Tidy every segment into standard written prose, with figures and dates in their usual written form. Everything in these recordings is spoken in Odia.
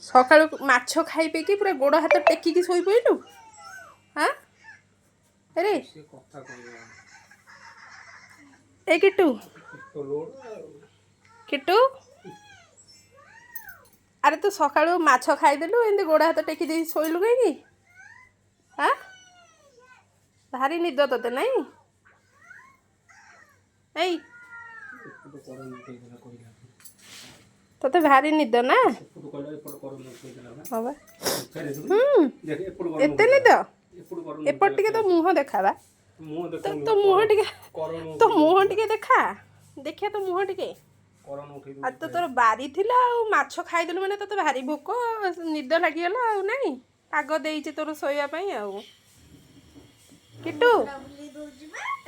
ସକାଳୁ ମାଛ ଖାଇ ପିଇକି ପୁରା ଗୋଡ଼ ହାତ ଟେକିକି ଶୋଇପଡ଼ିଲୁ। ହାଁ ଆରେ। ସେ କଥା କହିବ। ଏ କିଟୁ। ତ ଲୋଡ଼। କିଟୁ, ଆରେ ତୁ ସକାଳୁ ମାଛ ଖାଇଦେଲୁ, ଏମିତି ଗୋଡ଼ ହାତ ଟେକି ଦେଇ ଶୋଇଲୁ କାହିଁକି? ହାଁ, ଭାରି ନିଦ ତୋତେ ନାଇଁ? ଏଇ। ଏପଟୁ କରନ ଉଠେଇଦେଲା କହିଲା। ତୋତେ ଭାରି ନିଦ ନା? ସେପଟୁ କହିଲା, ଏପଟୁ କରନ ଉଠେଇଦେଲା ବା। ହଁ ବା। ଫେରେ। ହୁଁ। ଦେଖ, ଏପଟୁ କରନ। ଏତେ ନିଦ? ଏପଟୁ କରନ। ଏପଟ ଟିକେ ତୋ ମୁହଁ ଦେଖାବା। ମୁହଁ ତ ଦେଖ। ତୋ ମୁହଁ ଟିକେ କରନ। ତୋ ମୁହଁ ଟିକେ ଦେଖା, ଦେଖିଆ ତୋ ମୁହଁ ଟିକେ। କରନ ଉଠେଇ। ଆଉ ତ ତୋର ବାରି ଥିଲା ଆଉ ମାଛ ଖାଇଦେଲୁ ମାନେ ତୋତେ ଭାରି ଭୋକ, ନିଦ ଲାଗିଗଲା ଆଉ ନାଇଁ? ପାଗ ଦେଇଛି ତୋର ଶୋଇବା ପାଇଁ ଆଉ। କିଟୁ,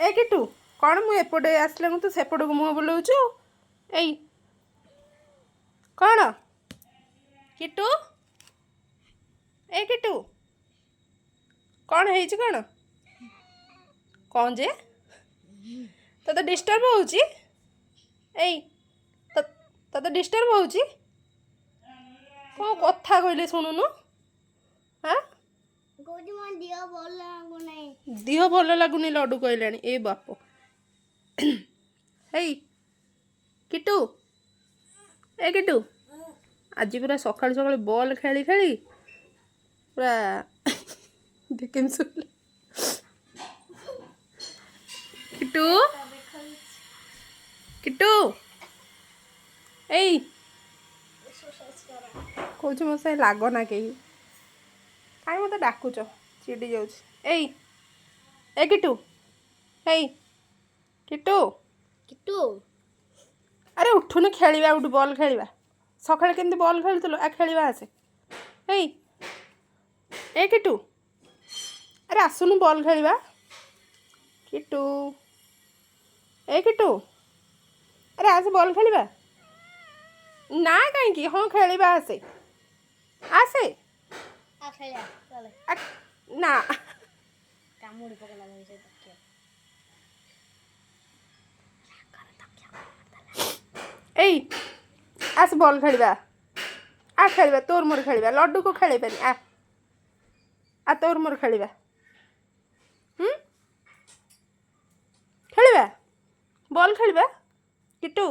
ଏ କିଟୁ, କ'ଣ ମୁଁ ଏପଟେ ଆସିଲେ ମୁଁ ତୁ ସେପଟକୁ ମୁହଁ ବୁଲଉଛୁ? ଏଇ, କ'ଣ କିଟୁ? ଏ କିଟୁ, କ'ଣ ହେଇଛି? କ'ଣ କ'ଣ ଯେ ତୋତେ ଡିଷ୍ଟର୍ବ ହେଉଛି? ଏଇ, ତୋତେ ଡିଷ୍ଟର୍ବ ହେଉଛି? କ'ଣ କଥା କହିଲେ ଶୁଣୁନୁ? ହାଁ? କହୁଛି ମୋ ଦେହ ଭଲ ଲାଗୁନାହିଁ। ଦିହ ଭଲ ଲାଗୁନି ଲଡୁ କହିଲାଣି। ଏ ବାପ, ହେଇ କିଟୁ, ଏ କିଟୁ, ଆଜି ପୁରା ସକାଳୁ ସକାଳୁ ବଲ୍ ଖେଳି ଖେଳି ପୁରା ଦେଖ କେମିତି ଶୋଇଲା। କିଟୁ, କିଟୁ, ଏଇ, କହୁଛି ମୋ ସାଙ୍ଗେ ଲାଗ ନା କେହି, କାହିଁ ମୋତେ ଡାକୁଛ? ଚିଡ଼ି ଯାଉଛି। ଏଇ, ଏ କିଟୁ, ହେଇ କିଟୁ। କିଟୁ। ଆରେ ଉଠୁନୁ, ଖେଳିବା, ଉଠୁ, ବଲ୍ ଖେଳିବା। ସକାଳେ କେମିତି ବଲ୍ ଖେଳୁଥିଲୁ? ଆ ଖେଳିବା, ଆସେ। ଏଇ, ଏ କିଟୁ, ଆରେ ଆସୁନୁ, ବଲ୍ ଖେଳିବା। କିଟୁ, ଏ କିଟୁ, ଆରେ ଆସେ, ବଲ୍ ଖେଳିବା। ନା କାହିଁକି? ହଁ, ଖେଳିବା, ଆସେ, ଆସେ। ଆ ଖେଳିବା ଚାଲେ। ଆ, ନା। କାମୁଡ଼ି ପକେଇଲା ସେ ତକିଆ। ଏଇ, ଆସ, ବଲ୍ ଖେଳିବା, ଆ ଖେଳିବା, ତୋର ମୋର ଖେଳିବା। ଲଡୁକୁ ଖେଳିବାନି। ଆ ଆ, ତୋର ମୋର ଖେଳିବା। ହୁଁ, ଖେଳିବା, ବଲ୍ ଖେଳିବା କିଟୁ।